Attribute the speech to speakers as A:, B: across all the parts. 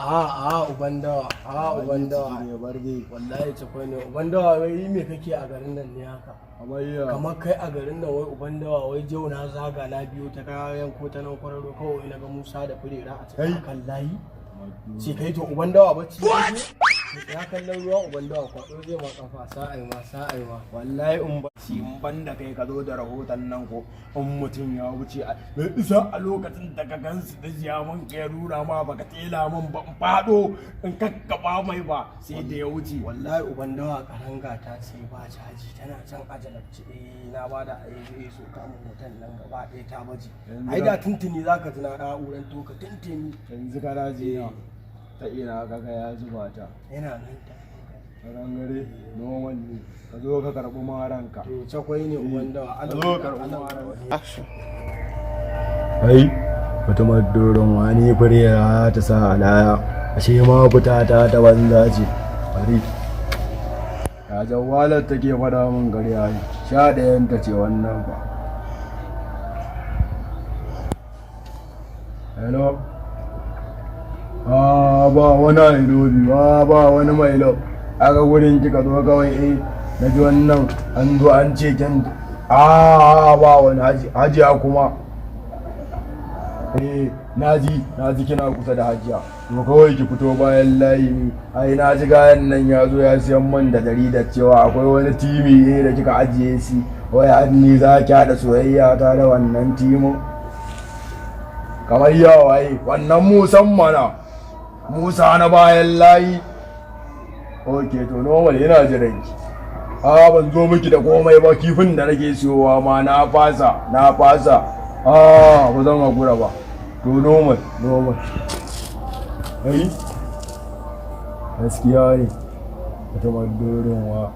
A: A a, uban dawa, a uban dawa.
B: Ne barge.
A: Wallahi cakwai ne, uban dawa. Wai me kake a garin nan ne haka?
B: Amayya.
A: Kamar kai a garin nan, wai uban dawa, wai jau na zaga na biyo ta kayan ko ta nan kwararo, kawai na ga Musa da Furera a cikin kan layi. Ce kai to, uban dawa, bacci kake? Ya kallon ruwa, uban dawa, kwado zai ma kafa sa'ai ma sa'ai ma.
B: Wallahi in ba ci in ban da kai ka zo da rahoton nan, ko in mutum ya wuce a isa a lokacin da ka gansu da jiya mun kai rura ma baka tela mun ba, in fado in kakkaba mai ba sai da ya wuce.
A: Wallahi uban dawa, karanga ta ce ba caji, tana can a jalabci. Eh, na ba da ayi so kamun hoton nan gaba ɗaya ta baje. Ai da tuntuni zaka ji na na'urar toka tuntuni.
B: Yanzu kana ji na, ta ina kaga ya zuba ta?
A: Yana nan ta.
B: Karangare noman ne, ka zo ka karɓi maranka.
A: To, cakwai ne, uban dawa.
B: Ka zo ka karɓi maranka. Ai mutumar doron wani fure ta sa alaya, ashe ma fita ta ta banza ce. Bari ya jawalar take fada min gari ai 11 ta ce wannan ba. Hello. Ah, ba wani I love you, ah, ba wani my love. Aka gurin kika zo kawai, eh, na ji wannan an zo an ce kin, ah, ba wani hajiya kuma. Eh, naji naji kina kusa da hajiya. To kawai ki fito bayan layi ne. Ai na ji gayan nan ya zo ya siyan man da jaridar cewa akwai wani timi eh da kika ajiye shi. Wai an ni za ki haɗa soyayya ta da wannan timin. Kamar yawa yi wannan Musan mana. Musa na bayan layi. Ok, to normal, yana jiran ki. A ban zo miki da komai ba, kifin da nake siyowa ma na fasa, na fasa. A ba zan hakura ba. To normal, normal. Ai gaskiya ne. Wata dorin wa.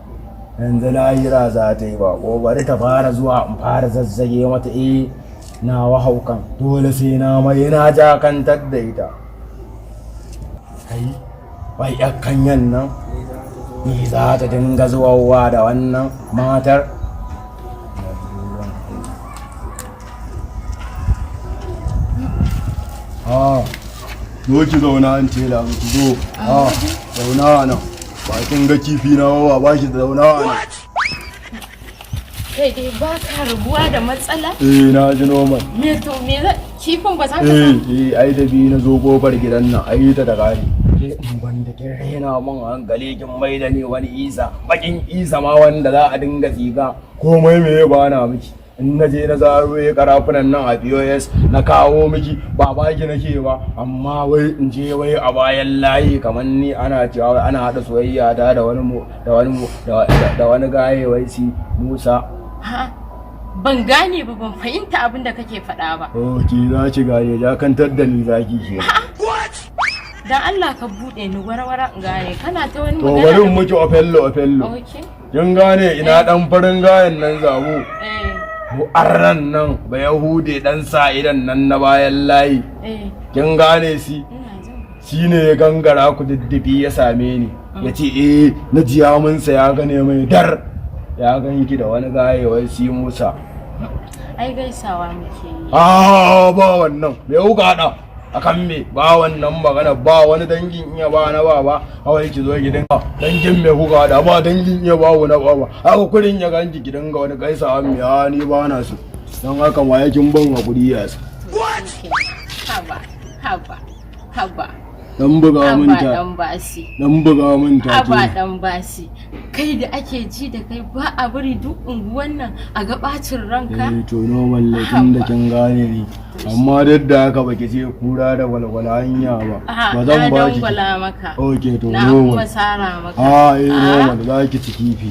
B: Yanzu lahira za ta yi ba, ko bari ta fara zuwa in fara zazzage mata eh na haukan, dole sai na mai na jakantar da ita. Kai, wai yar kanyan nan ni za ta dinga zuwa da wannan matar. Ah, zo ki zauna, an tela miki, zo. Ah, zauna a nan. Ba kin ga kifi na ba, ba ki zauna a nan.
C: Kai dai ba ka rabuwa da matsala?
B: Eh, na ji normal.
C: Me to me za kifin ba za ka
B: Eh,
C: samu?
B: eh, ai da biyu na zo kofar gidan nan, ai ta da gari. Ke in ban da kin raina mun hankali, kin mai da ni wani isa, bakin isa ma wanda za a dinga tsiga. Komai me ba na miki. In na je na zaro ya karafunan nan a POS na kawo miki, ba baki nake ba, amma wai in je wai a bayan layi kamar ni ana cewa wai ana haɗa soyayya ta da wani mu da wani mu da wani gaye wai si Musa.
C: Ha? Ban gane ba, ban fahimta abin da kake faɗa ba.
B: Oh, ki za ki gane, jakantar da ni zaki ke.
C: Dan Allah ka buɗe ni warwara in gane. Kana ta wani
B: To
C: magana.
B: bari in miki ofello ofello.
C: Okay.
B: Kin gane ina dan farin gayan nan zabo.
C: Eh,
B: Ko arnan nan ba Yahude dan sa idan nan na bayan layi.
C: eh,
B: Kin gane si?
C: Ina jin.
B: Shine ya gangara ku diddifi ya same ni. Ya ce eh na jiya mun sa ya gane mai dar. Ya ganki da wani gaye wai si Musa.
C: Ai gaisawa muke yi.
B: Ah, ba wannan. Me kuka hada? Akan me? Ba wannan magana, ba wani dangin iya ba na ba ba. Kawai ki zo gidan dangin me kuka hada, ba dangin iya ba na ba ba. Haka kurin ya ganki ki dinga wani gaisawa me, a ni ba na so. Don haka ma yakin ban hakuri ya sa.
C: To shikenan. Haba, haba, haba.
B: Dan buga mun
C: Haba
B: ta.
C: dan basi.
B: Dan buga mun ta.
C: Haba dan basi. Kai da ake ji da kai ba a bari duk unguwan nan a ga bacin ranka.
B: Eh, to normal ne tun da kin gane ni. Amma duk da haka baki ce kura da walwala hanya ba.
C: Aha,
B: Ba zan
C: na
B: ba ki.
C: dangwala maka.
B: Okay, to
C: Na kuma
B: normal.
C: sara maka.
B: Ah, eh, normal, za ki ci kifi.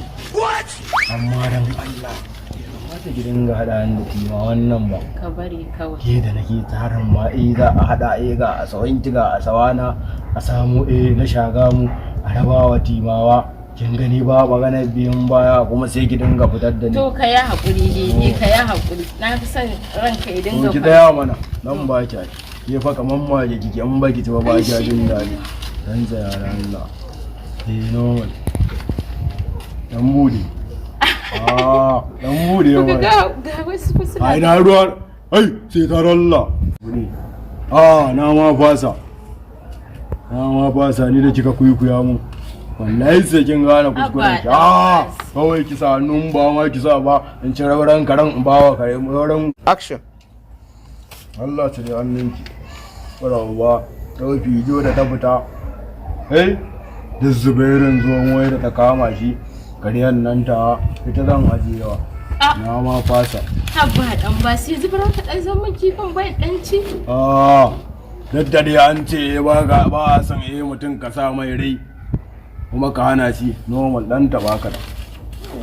B: Amma dan Allah, bai kamata ki dinga haɗa ni da tima wannan ba.
C: Ka bari kawai.
B: Ke da nake tsarin ma eh za a haɗa eh ga a tsawon ki ga a tsawana a samu eh na shaga mu a rabawa timawa. Kin gani ba magana biyun baya kuma sai ki dinga fitar da ni.
C: To ka yi haƙuri dai, ni ka yi haƙuri. Na fi son ranka ya
B: To
C: dinga
B: ki tsaya mana, nan ba ki ai. Ke fa kaman mage kike, in ba ki ci ba ba ki jin daɗi. Dan tsaya da Allah. Eh, normal. Dan bude. Ah, dan bude
C: Kuka
B: mana.
C: ga wasu fa suna
B: Ai na ruwa. Ai sai ta ralla. Bude. Ah, na ma fasa. Na ma ba sa ni da kika kuikuya mun. Wallahi sai kin gane kuskuren ki.
C: Abba,
B: Ah,
C: ɗan
B: kawai ki sa hannun ba ma ki sa ba in ci rabaran karen in bawa kare sauran.
D: Action.
B: Allah cire hannunki. Ba kawai fijo da ta fita. Hey, duk zubairin zuwan wai da ta kama shi. Karyan nan ta ita zan ajiyewa.
C: Ah.
B: Na ma fasa.
C: Haba dan basi, yanzu ba ka dan zama kifin bai dan ci.
B: Ah, duk da dai an ce ba ga ba a son mutum ka sa mai rai kuma ka hana shi normal dan ta baka da.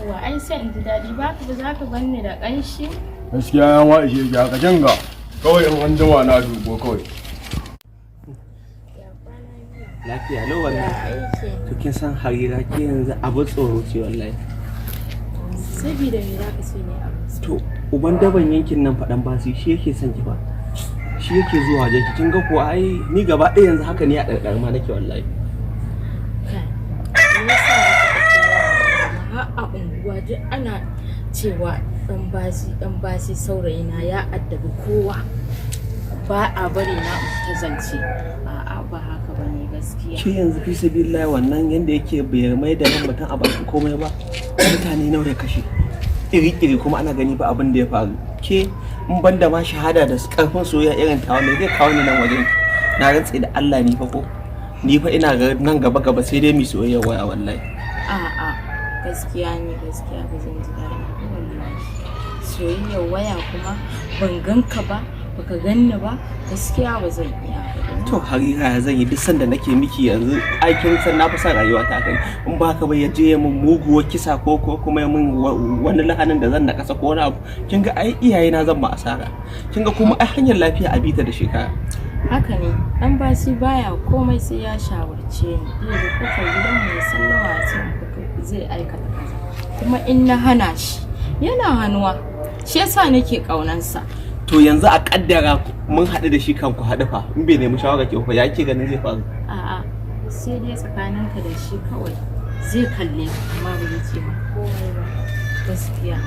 C: Wa ai sai in ji daɗi ba ka ba za ka bar ni da ƙanshi.
B: Gaskiya ya ma ishe ki haka kinga. Kawai in an jima na dubo kawai.
D: Lafiya lau wallahi.
C: Aiki.
D: To kin san Harira, ke yanzu abu tsoro ce wallahi.
C: Sabida me za ka ce ne abu?
D: To uban daban yankin nan faɗan basi shi yake son ki ba. Shi yake zuwa wajen ki, kin ga ko ai ni gaba ɗaya yanzu haka ni a ɗarɗar ma nake wallahi.
C: Kai, me yasa za ka ce har a unguwa duk ana cewa dan basi dan basi saurayina ya addabi kowa. Ba a bari na ta zance. A'a, ba haka bane gaskiya.
D: Ke yanzu fi sabilillahi wannan yanda yake bai mai da nan mutum a bakin komai ba. Mutane nawa ya kashe. Iri-iri kuma ana gani ba abin da ya faru. Ke in ban da ma shahada da karfin soyayya irin tawa, me zai kawo ni nan wajen? Na rantse da Allah ni fa ko. Ni fa ina ga nan gaba gaba sai dai mi soyayya waya wallahi.
C: A'a, gaskiya ne, gaskiya ba zan ji daɗi ba wallahi. Soyayyar waya kuma, ban gan ka ba, baka ganni ba, gaskiya ba zan iya ba.
D: To Harira, ya zan yi? Duk sanda nake miki yanzu aikin san na fi son rayuwa ta kai. In ba ka ba ya je ya mun muguwar kisa ko kuma ya mun wani lahanin da zan na kasa ko wani abu. Kin ga ai iyaye na zan ma asara. Kin ga kuma ai hanyar lafiya a bita da shekara.
C: Haka ne, dan basi baya komai sai ya shawarce ni. Zai zo kofar gidanmu ya sallama ya ce in fito zai aikata kaza. Kuma in na hana shi, yana hannuwa. Shi yasa nake ƙaunansa.
D: To yanzu a kaddara mun haɗu da shi, kan ku haɗu fa in bai nemi shawara ke fa, ya ke ganin zai faru?
C: A'a, sai dai tsakaninka da shi kawai zai kalle ka amma ba zai ce ma komai ba. Gaskiya.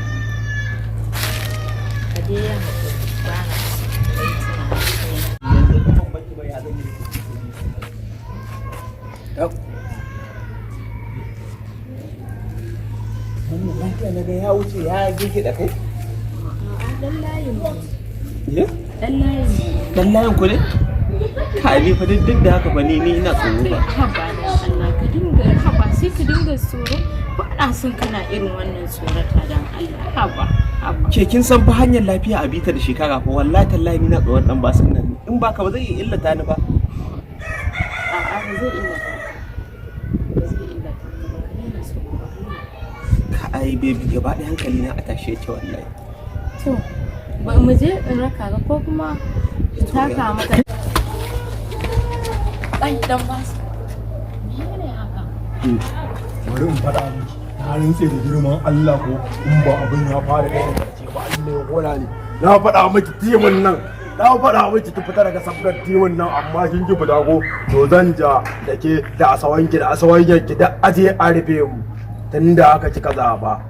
C: Ka dai yi haƙuri, ba na so ka yi tunanin kaina.
D: Yanzu in ban baki ba ya zan yi? Wannan lafiya na ga ya wuce ya girke da kai.
C: A'a, ɗan layin mu ne.
D: Eh?
C: Ɗan layin mu ne.
D: Dan layin ku ne? Ka ni fa duk da haka fa ni ina tsoro ba.
C: Haba da Allah, ka dinga haba, sai ka dinga tsoro. Ba na son kana irin wannan tsorata, dan Allah, haba haba.
D: Ke kin san fa hanyar lafiya a bita da shekara fa, wallahi tallahi ni na tsoron dan basin nan. In baka ba zai iya illata ni ba.
C: A'a, ba zai illata ka, ba zai illata ka ba, ka daina tsoro.
D: Ka ai baby, gaba ɗaya hankali na a tashe yake wallahi.
C: To ba mu je in raka ka ko kuma in taka maka. Ai dan basu, menene haka?
B: Bari in faɗa miki. Na rantse da girman Allah ko in ba abin ya fara kai da kace ba, Allah ya kona ni. Na faɗa miki timin nan. Na faɗa miki ki fita daga sabgar timin nan amma kin ki fita ko, to zan ja da ke da asawanki da asawanki da aje a rufe mu. Tunda aka kika zaba.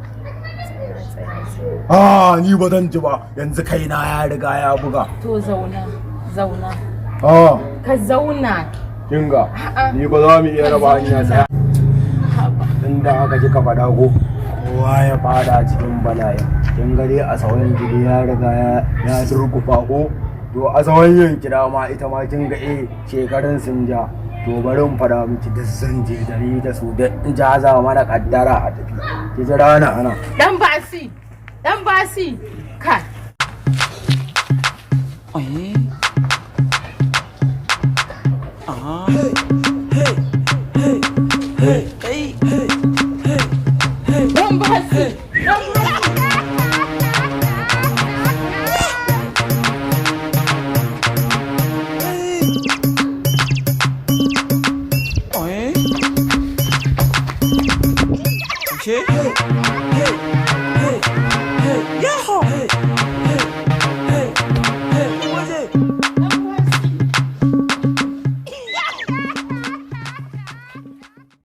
B: Ah, ni ba zan ji ba, yanzu kaina ya riga ya buga.
C: To zauna, zauna.
B: Ah,
C: Ka zauna.
B: Kinga,
C: A'a.
B: ni ba za mu iya raba hanya sai
C: Haba.
B: Tunda aka kika faɗa ko, kowa ya fada cikin bala'in. Kin ga dai a sauran gidi ya riga ya durkufa ko, to a sauran yin kira ma ita ma kin ga shekarun sun ja. To bari in faɗa miki, duk zan je da ni da su da in jaza mana kaddara a tafi. Ki jira na ana.
C: Dan basi, dan basi, kai.
D: Eh. Ah. Hey, hey, hey.
C: Dan basi, dan basi.
D: Eh. Ashe?